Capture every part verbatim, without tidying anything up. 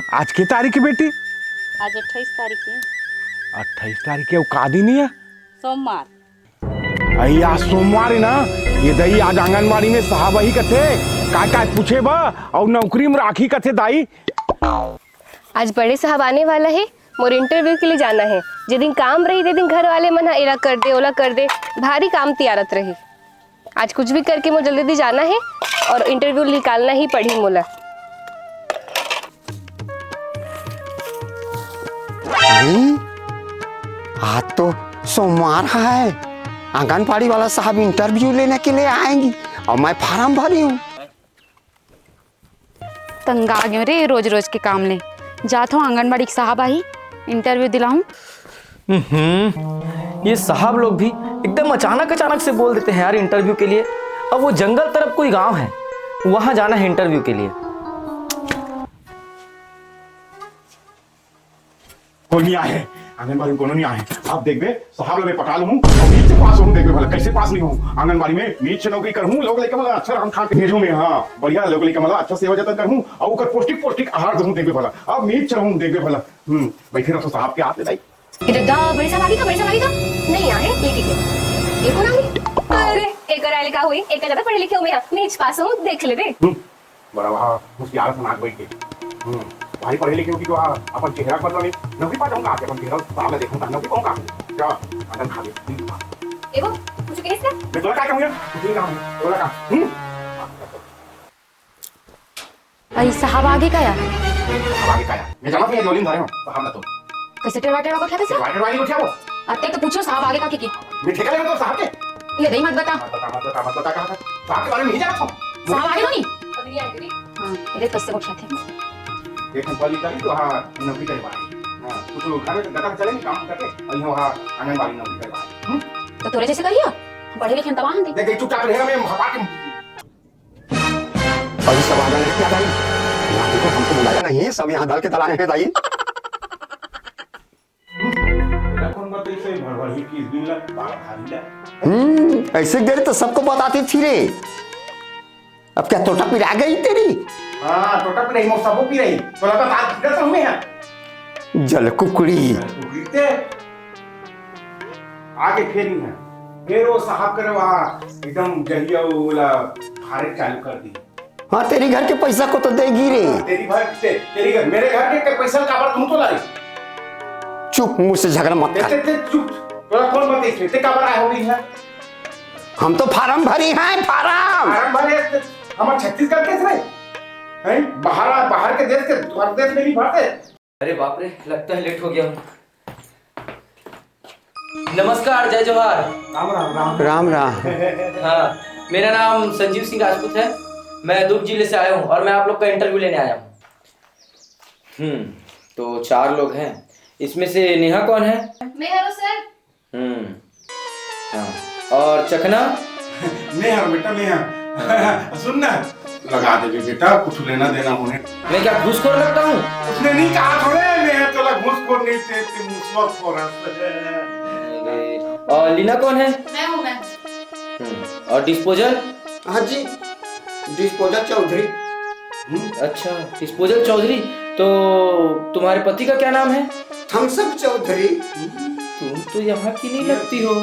आज के तारीख हे बेटी? आज अट्ठाईस तारीख हे। अट्ठाईस तारीख हे, अउ का दिन हे? सोमवार। अई, आज सोमवार हे ना? ये दई, आज आंगनबाड़ी में साहब आही कथे, काय काय पूछे बा, अउ नौकरी में राखी कथे दाई। आज बड़े साहब आने वाला हे, मोर इंटरव्यू के लिए जाना हे। जे दिन काम रही, ते दिन घर वाले मन ह एला कर दे, ओला कर दे, भारी काम तियारत रही। आज कुछ भी करके मोर जल्दी जल्दी जाना हे अउ इंटरव्यू निकालना ही पड़ही मोला। अरे, आज तो सोमवार हे, आंगनबाड़ी वाला साहब इंटरव्यू लेने के लिए आएंगी अउ मैं फारम भरी हूँ। तंग आ गेंव रे रोज रोज के काम ले। जात हूँ आंगनबाड़ी के साहब आही, इंटरव्यू दिलाहूँ। हम्म, ये साहब लोग भी एकदम अचानक अचानक से बोल देते हैं यार इंटरव्यू के लिए। अब वो जंगल तरफ कोई गांव है, वहां जाना है इंटरव्यू के लिए। कोई नहीं आए, आंगनबाड़ी में कोनो नहीं आए। अब देखबे, साहब ला मैं पटा लूं, अउ नीट से पास होहूं, देखबे भला कैसे पास नहीं होहूं। आंगनबाड़ी में नीट से नौकरी करहूं, लोग लइका मन ला अच्छा रांध खा के भेजहूं मैं, हाँ, बढ़िया लोग लइका मन ला अच्छा सेवा जतन करहूं, अउ ओकर पौष्टिक, पौष्टिक आहार देहूं, देखबे भला। अब नीट से रहूं, देखबे भला। हम्म, बैठे रहो साहब के आते दाई। ये दादा, बड़े साहब आगे का, बड़े साहब आगे का? नहीं आए, ये ठीक है। ये कौन आ गई? अरे, एकर आए ले का हुई, एकर ज्यादा पढ़े लिखे हूं मैं, नीट पास हूं, देख ले रे। हम्म। बड़ा वहाँ होशियार से नाक बैठ के। हम्म, भारी पढ़े लिखे होगी तो हाँ, अपन चेहरा पर तो नहीं, नौकरी पा जाऊंगा आके, अपन चेहरा सामने देखूंगा, नौकरी पाऊंगा। क्या? आदम खा ले। एगो, कुछ कहिस का? मैं तोला का कहूंगा? कुछ नहीं कहूंगा। तोला का? हम्म? अई साहब आगे का या? साहब आगे का या? मैं जाना फिर लोलिन धरे हो, साहब ना तो। कैसे टेढ़ा टेढ़ा गोठियाथे? वाटर वाली गोठियाबो। अते तो पूछो साहब आगे का के की? मैं ठेका लेबो तो साहब के? ले दई मत बता। मत बता, मत बता, मत बता, कहा था? साहब के बारे में नहीं जानत हो। साहब आगे तो नहीं? अभी नहीं आए रे। हाँ, अरे कैसे गोठियाथे? एक ठन पढ़ लिख डाली तो हाँ, नौकरी करे वाली। हाँ, कुछ घर में गधा चले नहीं काम करके, अउ यहाँ वहाँ आंगनबाड़ी नौकरी करे वाली। हम्म? तो तोरे जैसे कहियो, पढ़े लिखे तबाह हन दे। देख, देख, चुपचाप रहे, मैं भगा के अभी सब आ गए हैं क्या दाई? यहाँ देखो, हमको बुलाया नहीं है, सब यहाँ दल के दल आए हैं दाई। तेरा कौन बात ऐसे भड़बड़ी की इस दिन ला बाल खा लिया? हम्म, ऐसे देर तो सबको बताती थी रे। अब क्या टोटा पिरा गई तेरी? हाँ, टोटा पिराही, मोर सबो पिराही। तोला बता दिया तो हमें है। जल कुकड़ी। जल कुकड़ी ते। आगे फेर नहीं है। फेर वो साहब करे वहाँ एकदम जहिया वाला भारत चालू कर दी। हाँ, तेरी घर के पैसा को तो देगी रे। तेरी घर, ते-, तेरी घर, मेरे घर के पैसा काबर तू तो लाई? चुप, मुझसे झगड़ा मत ते-, कर। ते-, ते-, चुप, तोला कौन बताइस? ते काबर आए हो गई है? हम तो फारम भरी हैं, फारम। फारम भरे, हमार छत्तीसगढ़ के रे? हैं? बाहर, बाहर के देश के, परदेश में नहीं भरते। अरे बाप रे, लगता है लेट हो गया हूँ। नमस्कार, जय जोहार। राम राम, राम। राम राम। हाँ, मेरा नाम संजीव सिंह राजपूत है। मैं दुर्ग जिले से आया हूँ और मैं आप लोग का इंटरव्यू लेने आया हूँ। हम्म, तो चार लोग हैं। इसमें से नेहा कौन है? मैं हूँ सर। हम्म, हाँ। और चखना? मैं हूँ बेटा, मैं हूँ। सुन ना, लगा देबे बेटा, कुछ लेना देना होने। मैं क्या घूसखोर लगता हूँ? उसने नहीं कहा थोड़े, मैं तोला घूसखोर नहीं, ते, ते मुसवा खोर है। अरे, और लीना कौन है? मैं हूँ, मैं। हम्म, और डिस्पोजल? हाँ जी, डिस्पोजल चौधरी। हम्म? अच्छा, डिस्पोजल चौधरी। तो तुम्हारे पति का क्या नाम है? थम्सअप चौधरी। तुम तो यहाँ की नहीं लगती हो।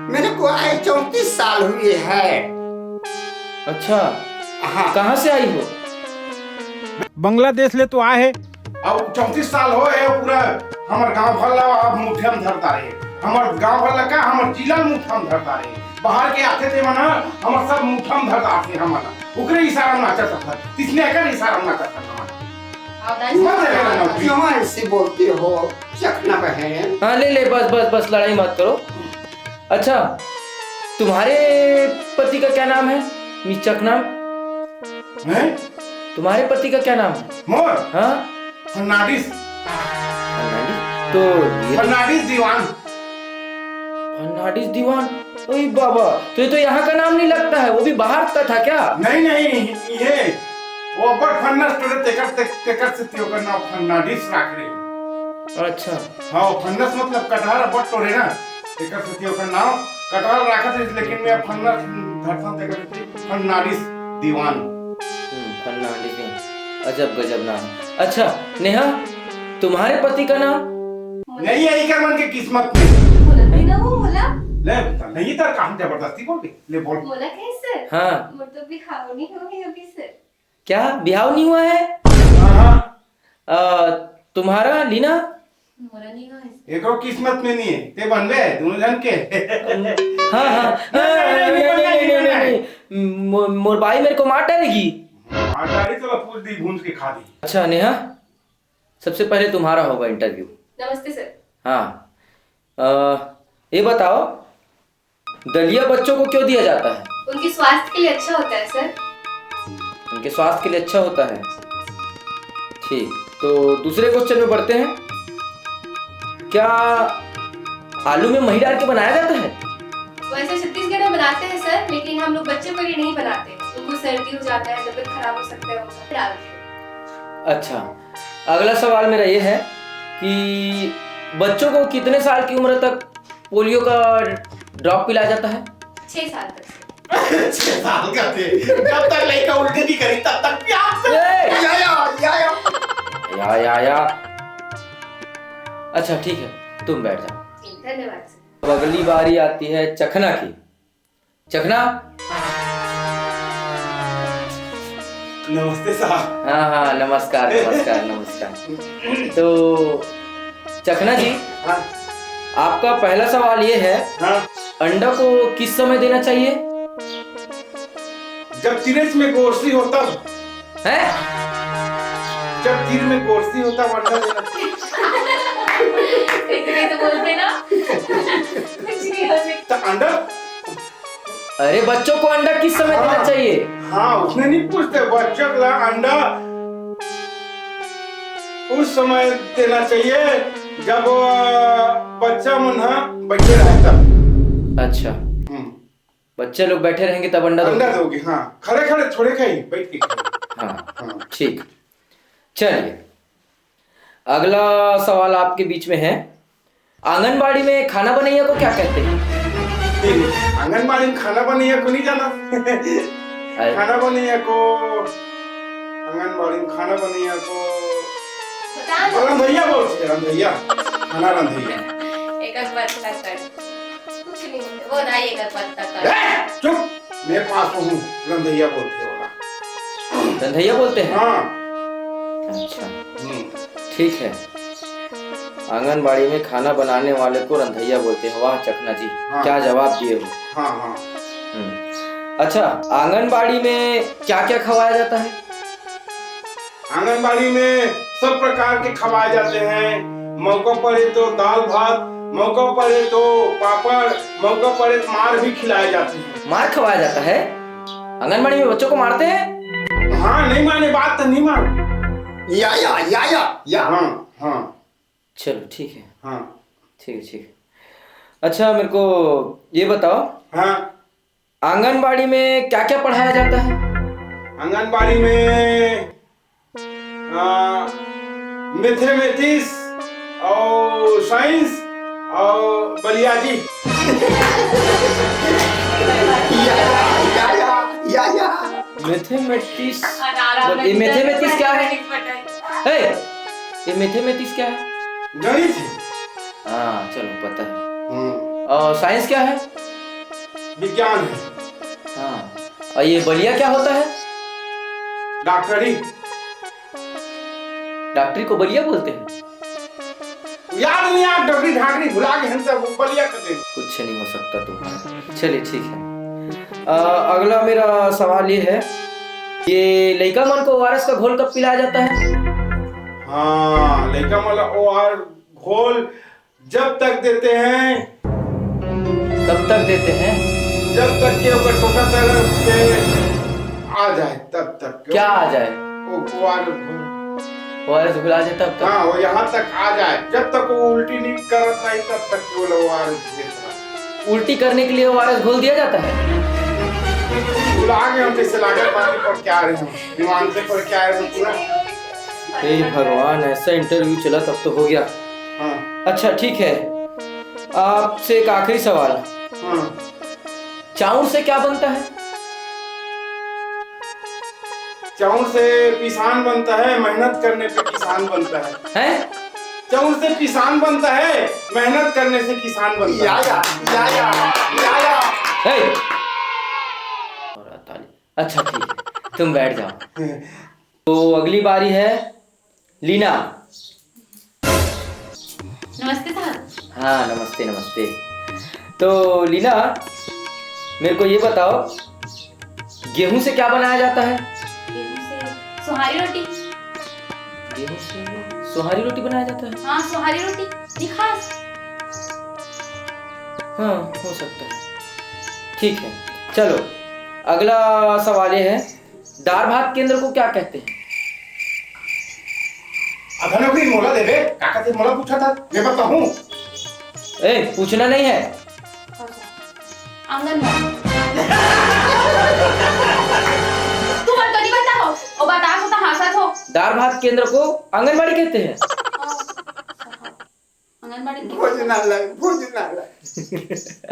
मेरे को आए चौंतीस साल हुए हैं। अच्छा, हाँ। कहाँ से आई हो? बांग्लादेश ले तो आए है। अब चौंतीस साल हो है, पूरा हमर गांव भर ला अब मुठिया में धरता रहे। हमर गांव भर ला का, हमर जिला में मुठिया में धरता रहे। बाहर के आथे ते मन हमर सब मुठिया में धरता आथे हमन। ओकरे इशारा में नाचत हन, किसने एकर इशारा में नाचत हन हमन। मत ले लेना। क्यों ऐसी बोलती हो चखना बहन? हाँ, ले, ले, बस, बस, बस, लड़ाई मत करो। अच्छा, तुम्हारे पति का क्या नाम है, मिस चखना? हैं? तुम्हारे पति का क्या नाम है? मोर? हाँ? फर्नांडिस। फर्नांडिस? तो ये तो फर्नांडिस दीवान। फर्नांडिस दीवान? ओए बाबा, तो ये तो यहाँ का नाम नहीं लगता है, वो भी बाहर का था क्या? नहीं, नहीं, ये वो अब्बड़ फन्नस टोरे तेकर, ते-, तेकर से ते ओकर नाम फर्नांडिस राख रहे। अच्छा। हाँ, फन्नस मतलब कटहर अब्बड़ टोरे ना, तेकर से ते ओकर नाम कटहर राखत रहिस, लेकिन मैं फन्नस धरथन तेकर से फर्नांडिस दीवान। हम्म, फर्नांडिस दीवान। अजब गजब नाम। अच्छा नेहा, तुम्हारे पति का नाम? नहीं है, इकर मन के किस्मत में। बोलत नहीं ना वो, बोला। ले बेटा, नहीं तर काम जबरदस्ती बोल के, ले बोल। बोला कैसे? हाँ। मोर तो बिहाव नहीं हुआ है अभी से। क्या बिहाव नहीं हुआ है? हाँ, हाँ। अ, तुम्हारा लीना? मोरा नहीं हुआ है। एको किस्मत में नहीं है, ते बनबे दोनों जन के। हाँ, हाँ। नहीं, नहीं, नहीं, नहीं, नहीं, नहीं, नहीं, नहीं। नहीं। मो-, मोर बाई मेरे को मार डालेगी। मार डाली तो पूछ दी, भूंज के खा दी। अच्छा नेहा, सबसे पहले तुम्हारा होगा इंटरव्यू। नमस्ते सर। हाँ। अ, ये बताओ, दलिया बच्चों को क्यों दिया जाता है? उनके स्वास्थ्य के लिए अच्छा होता है सर। उनके स्वास्थ्य के लिए अच्छा होता है। ठीक, तो दूसरे क्वेश्चन में बढ़ते हैं। क्या आलू में मही डाल के बनाया जाता है? वैसे छत्तीसगढ़ में बनाते हैं सर, लेकिन हम लोग बच्चों के लिए नहीं बनाते। उनको सर्दी हो जाता है, तबीयत खराब हो सकता है, उनको डालते हैं। अच्छा, अगला सवाल मेरा ये है कि बच्चों को कितने साल की उम्र तक पोलियो का ड्रॉप पिलाया जाता है? छह साल तक। छह साल का थे, जब तक लड़का उल्टी नहीं करी तब तक प्यार। ए! या, या, या, या। या, या, या। अच्छा ठीक है, तुम बैठ जाओ। धन्यवाद सर। अब अगली बारी आती है चखना की। चखना। नमस्ते साहब। हाँ, हाँ, नमस्कार, नमस्कार, नमस्कार। तो चखना जी, हाँ। आपका पहला सवाल ये है, हाँ। अंडा को किस समय देना चाहिए? जब तीरथ में गोरसी हो तब। हैं? जब तीर में गोरसी हो तब अंडा देना चाहिए। इतने तो बोलते ना। कुछ नहीं हो सकता। तो अंडा अरे, बच्चों को अंडा किस समय देना हाँ। चाहिए? हाँ, उसने नहीं पूछते, बच्चों का अंडा उस समय देना चाहिए जब, अ, बच्चा मन ह बच्चे रहे तब। अच्छा, हम्म। बच्चे लोग बैठे रहेंगे तब अंडा दोगे? अंडा दोगे, हाँ, खड़े खड़े थोड़े खाई, बैठ के खाई। हाँ, हाँ। ठीक, चलिए, अगला सवाल आपके बीच में है, आंगनबाड़ी में खाना बनैया को क्या कहते हैं? आंगनबाड़ी में खाना बनैया को नहीं जाना। अरे। खाना बनैया को, आंगनबाड़ी में खाना बनैया को बता दो। रंधैया बोलते हैं, रंधैया। खाना रंधैया। एकर पत्ता कर। कुछ नहीं होता। वो ना एकर पत्ता कर। ए, चुप। मैं पास हूँ, रंधैया बोलते हैं बोला। रंधैया बोलते हैं? हाँ। अच्छा। हम्म। ठीक है। आंगनबाड़ी में खाना बनाने वाले को रंधैया बोलते हैं। वाह चखना जी, हाँ। क्या जवाब दिए हो। हाँ, हाँ। हम्म। अच्छा, आंगनबाड़ी में क्या-क्या खवाया जाता है? आंगनबाड़ी में सब प्रकार के खवाए जाते हैं। मौका पड़े तो दाल भात, मौका पड़े तो पापड़, मौका पड़े तो मार भी खिलाए जाते हैं। मार खवाया जाता है? आंगनबाड़ी में बच्चों को मारते हैं? हाँ, नहीं माने, बात तो नहीं मान। या, या, या, या, या। हाँ, हाँ। चलो, ठीक है। हाँ। ठीक है, ठीक है। अच्छा, मेरे को ये बताओ। हाँ। आंगनबाड़ी में क्या-क्या पढ़ाया जाता है? आंगनबाड़ी में, आ, मैथमेटिक्स और साइंस और बलियाजी। या, या, या, या, या, या। मैथमेटिक्स, अनार ये मैथमेटिक्स क्या है? ए, ये मैथमेटिक्स क्या है? गणित है। हाँ, चलो, पता है। हम्म। और साइंस क्या है? विज्ञान है। हाँ। और ये बलिया क्या होता है? डॉक्टरी। डॉक्टरी को बलिया बोलते हैं? याद नहीं, आप डॉक्टरी ढाकरी भुला के हम सब बलिया कर देंगे। कुछ नहीं हो सकता तुम्हारा। चलिए, ठीक है। अ, अगला मेरा सवाल ये है, ये लइका मन को ओआरएस का घोल कब पिलाया जाता है? हाँ, लइका मन ला ओआर घोल जब तक देते हैं। कब तक देते हैं? जब तक कि ओकर टोटा तरफ से आ जाए, तब तक के। क्या आ जाए? वो ओआरएस घोल। ओआरएस घोल आ जाए तब तक? हाँ, वो यहाँ तक आ जाए, जब तक वो उल्टी नहीं करत नहीं, तब तक केवल ओआरएस देता है। उल्टी करने के लिए ओआरएस घोल दिया जाता है? भुला गए हम, जैसे लागत बाकी पढ़ के आ रहे हैं, विमान से पढ़ के आए हैं पूरा। हे भगवान, ऐसा इंटरव्यू चला तब तो हो गया। हाँ। अच्छा, ठीक है, आपसे एक आखिरी सवाल। हाँ। चाउर से क्या बनता है? चाउर से पिसान बनता है, मेहनत करने पे किसान बनता है। हैं? चाउर से पिसान बनता है, मेहनत करने से किसान बनता या, है। या, या, या, या, या। हे! अच्छा, ठीक है, तुम बैठ जाओ। तो अगली बारी है लीना। नमस्ते सर। हाँ, नमस्ते, नमस्ते। तो लीना, मेरे को ये बताओ, गेहूं से क्या बनाया जाता है? गेहूं से सोहारी रोटी। गेहूं से सोहारी रोटी बनाया जाता है? हाँ, सोहारी रोटी। निखास। हाँ, हो सकता है। ठीक है, चलो, अगला सवाल ये है, दार भात केंद्र को क्या कहते हैं? अधनो की मोला देबे, का कहते मोला पूछा था, मैं बताऊं? ए, पूछना नहीं है। आंगनबाड़ी। तुमन तो नहीं बताओ, ओ बताओ तो हंसत हो। दार भात केंद्र को आंगनबाड़ी कहते हैं। हाँ, आंगनबाड़ी के भोजनालय, भोजनालय।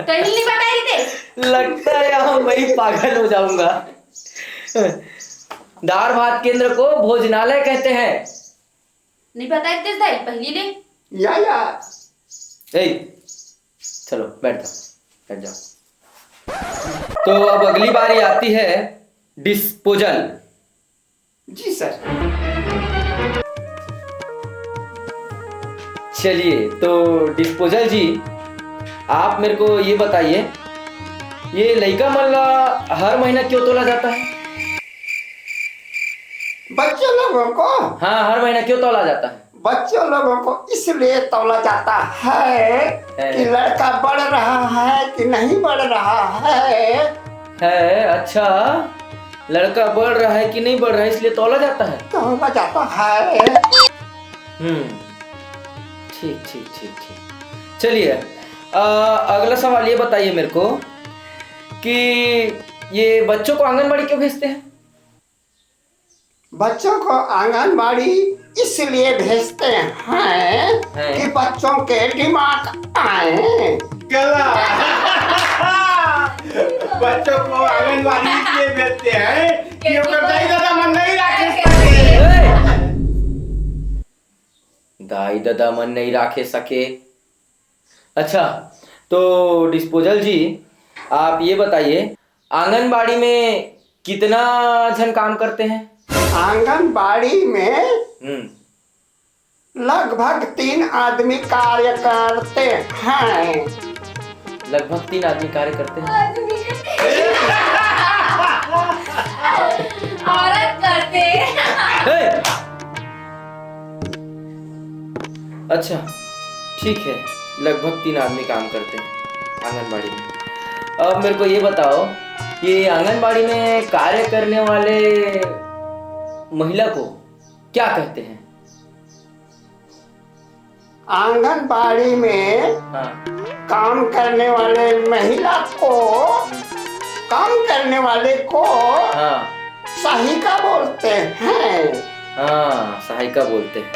कहीं नहीं बताई थे। लगता है यहाँ मैं ही पागल हो जाऊंगा। दार भात केंद्र को भोजनालय कहते हैं। नहीं बताई थे दाई, पहली ले। या, या। ए, चलो, बैठ जाओ, बैठ जाओ। तो अब अगली बारी आती है डिस्पोजल। जी सर। चलिए, तो डिस्पोजल जी, आप मेरे को ये बताइए, ये लइका मन ला हर महीना क्यों तोला जाता है? बच्चों लोगों को? हाँ, हर महीना क्यों तोला जाता है? बच्चों लोगों को इसलिए तोला जाता है है। कि लड़का बढ़ रहा है कि नहीं बढ़ रहा है। है, अच्छा, लड़का बढ़ रहा है कि नहीं बढ़ रहा है, इसलिए तोला जाता है। तोला जाता है। हम्म, ठीक, ठीक, ठीक, ठीक। चलिए, अ, अगला सवाल ये बताइए मेरे को कि ये बच्चों को आंगनबाड़ी क्यों भेजते हैं? बच्चों को आंगनबाड़ी इसलिए भेजते हैं हैं। कि बच्चों के दिमाग आए। गला। बच्चों को आंगनबाड़ी इसलिए भेजते हैं कि ओकर दाई ददा मन नहीं राखे सके। ए! दाई ददा मन नहीं राखे सके। अच्छा, तो डिस्पोजल जी, आप ये बताइए, आंगनबाड़ी में कितना झन काम करते हैं? आंगनबाड़ी में हम्म। लगभग तीन आदमी कार्य करते हैं। लगभग तीन आदमी कार्य करते हैं। आदमी। औरत करते हैं। ए! अच्छा, ठीक है, लगभग तीन आदमी काम करते हैं आंगनबाड़ी में। अब मेरे को ये बताओ कि आंगनबाड़ी में कार्य करने वाले महिला को क्या कहते हैं? आंगनबाड़ी में हाँ। काम करने वाले महिला को, काम करने वाले को हाँ। सहायिका बोलते हैं। हाँ, सहायिका बोलते हैं।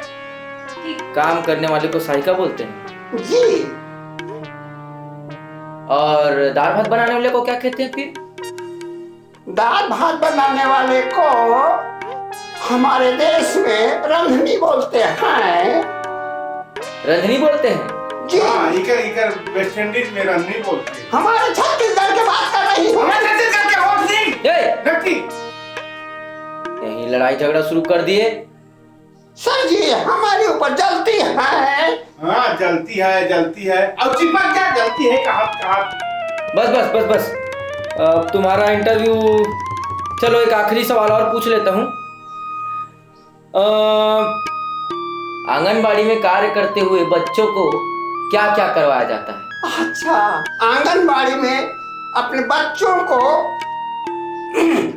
ठीक। काम करने वाले को सहायिका बोलते हैं। जी। और दाल भात बनाने वाले को क्या कहते हैं फिर? दाल भात बनाने वाले को हमारे देश में रंधनी बोलते हैं। रंधनी बोलते हैं? जी। हाँ, इकर, इकर वेस्ट इंडीज में रंधनी बोलते हैं। हमारे छत्तीसगढ़ की बात कर रही हूँ। हमारे छत्तीसगढ़ के होत नहीं। ए! नक्की। यहीं लड़ाई झगड़ा शुरू कर दिए। सर जी, हमारे ऊपर जलती है। हाँ, जलती है, जलती है। अब चिपक जा, जलती है, कहाँ, कहाँ? बस, बस, बस, बस। अब तुम्हारा इंटरव्यू, चलो, एक आखिरी सवाल और पूछ लेता हूँ। अ, आंगनबाड़ी में कार्य करते हुए बच्चों को क्या-क्या करवाया जाता है? अच्छा, आंगनबाड़ी में अपने बच्चों को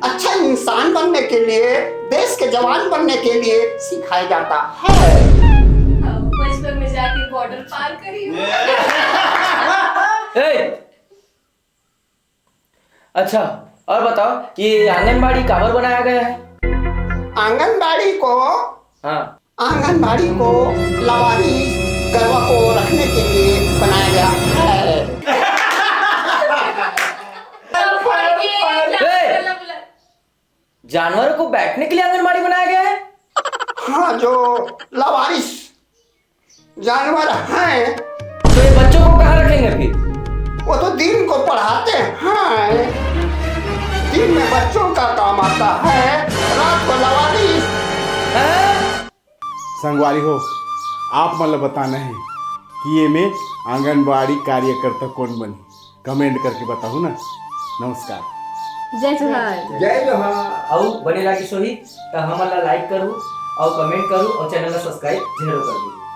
अच्छा इंसान बनने के लिए, देश के जवान बनने के लिए सिखाया जाता है। बचपन में जाके बॉर्डर पार करी हूँ। ए! अच्छा, और बताओ, ये आंगनबाड़ी काबर बनाया गया है? आंगनबाड़ी को हाँ। आंगनबाड़ी को लावारिस गरवा को रखने के लिए बनाया गया है। ए! जानवरों को बैठने के लिए आंगनबाड़ी बनाया गया है? हाँ, जो लावारिस जानवर हैं। तो ये बच्चों को कहाँ रखेंगे फिर? वो तो दिन को पढ़ाते हैं, दिन में बच्चों का काम आता है, रात को लावारिस। हैं? संगवारी हो, आप मन ल बताना है कि ये में आंगनबाड़ी कार्यकर्ता कौन बनी, कमेंट करके बताहू ना। नमस्कार। जय जोहार। जय जोहार। अउ बने लागिस होही त हमन ला लाइक करू, अउ कमेंट करू, अउ चैनल ला सब्सक्राइब जरूर कर दू।